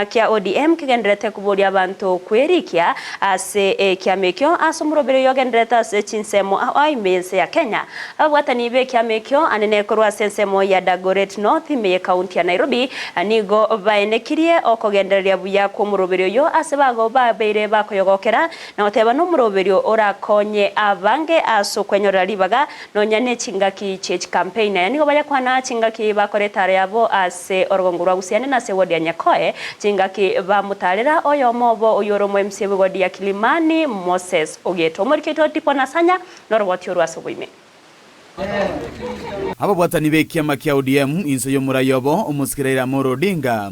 Kia ODM kegendererete koboria abanto kwerikia ase ekiama ekio ase omoroberi oyo ogendererete ase chinsemo ao ime y'ense ya Kenya. Ababwatani b'ekiama ekio anene korwa ase ensemo ya Dagoret North ime y'ekaunti ya Nairobi nigo baenekirie okogendereria buya kw'omoroberi oyo ase bago babeire bakoyogokera na goteba nomoroberio orakonye abange ase okwenyorera ribaga Nonya ne chingaki chie chikampeini aya nigo bayakwana chingaki bakora etaaro yabo ase orogongo rwa Gusiani na ase ewodi ya Nyakoe, chingaki bamotaarera oyomo obo oyio ore omo MC bw'ewodi ya Kilimani, Moses Ogeto. Omoriki oito Dipon Asanya noroboti orwo ase oboime. Ababwatani b'ekiama kia ODM inse y'omorai obo omosike Raila Amolo Odinga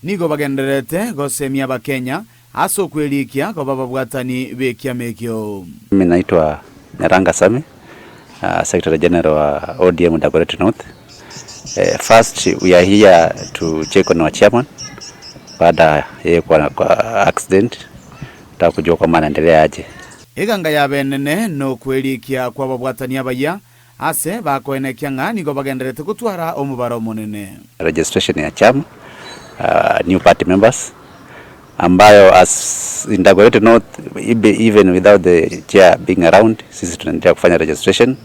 nigo bagendererete gosemia abakenya Ase okwerikia koba ababwatani b'ekiama ekio. Mimi naitwa Nyaranga Sammy, Secretary General wa ODM Dagoretti North. First we are here to check on our chairman baada yeye kuwa kwa accident, tunataka kujua kwamba anaendelea aje. Eganga y'abenene nokwerikia kw'ababwatani abayia, ase bakoenekia ng'a nigo bagendererete gotwara omobaro omonene. Registration ya chama, new party members ambayo as in Dagoretti North even without the chair being around sisi tunaendelea kufanya registration.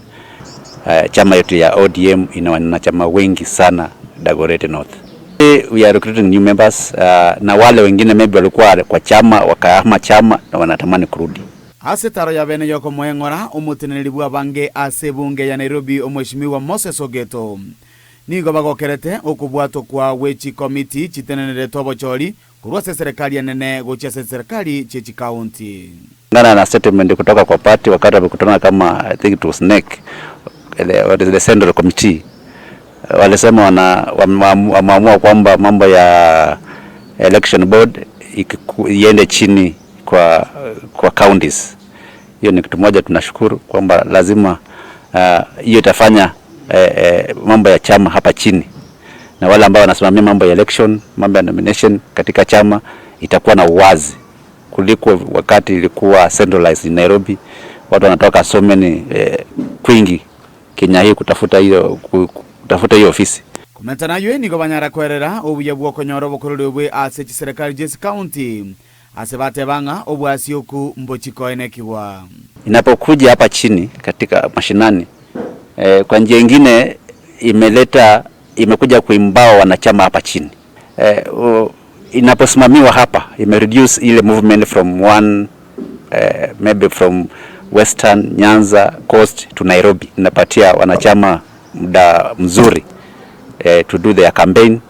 Chama yetu ya ODM ina wanachama wengi sana Dagoretti North. We are recruiting new members na wale wengine maybe walikuwa kwa chama wakahama chama na wanatamani kurudi. Ase etaro ya bene y'okomoeng'ora omoteneneri bw'abange ase ebunge ya Nairobi Omweshimiwa Moses Ogeto nigo bagokerete okobwatwa kwa gwe chikomiti chitenenerete obochori korwa ase eserekari enene gochia ase chiserekari chie chikaunti. Kulingana na statement kutoka kwa party wakati wamekutana kama I think it was NEC the, what is the Central Committee walisema wana wameamua kwamba mambo ya election board iende chini kwa, kwa counties. Hiyo ni kitu moja tunashukuru kwamba lazima hiyo uh, itafanya eh, eh, mambo ya chama hapa chini na wale ambao wanasimamia mambo ya election, mambo ya nomination katika chama itakuwa na uwazi kuliko wakati ilikuwa centralized in Nairobi. Watu wanatoka so many eh, kwingi Kenya hii kutafuta hiyo kutafuta hiyo ofisi. Komenta naywe nigo banyara kwerera obuya bw'okonyora obokoreri obwe ase chiserekari chie chikaunti, ase bateba ng'a obwasi oku mbochi koenekigwa. Inapokuja hapa chini katika mashinani eh, kwa njia ingine imeleta imekuja kuimbao wanachama hapa chini eh, inaposimamiwa hapa ime reduce ile movement from one eh, maybe from Western Nyanza Coast to Nairobi. Inapatia wanachama muda mzuri eh, to do their campaign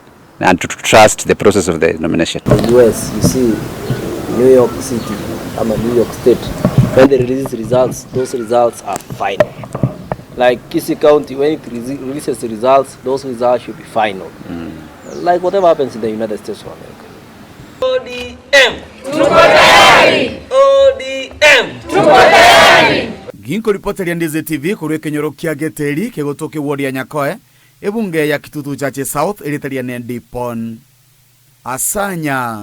and to trust the process of the nomination. The US, you see New York City ama New York State when they release results, those results are final. Like Kisii County, when it releases the results, those results should be final. Like whatever happens in the United States of America. ODM tuko tayari. ODM tuko tayari. Ginkoripoteria Ndizi TV korwa ekenyoro kia Geteri kegotoka eward ya Nyakoe, ebunge ya Kitutu Chache South, erieta riane Dipon Asanya.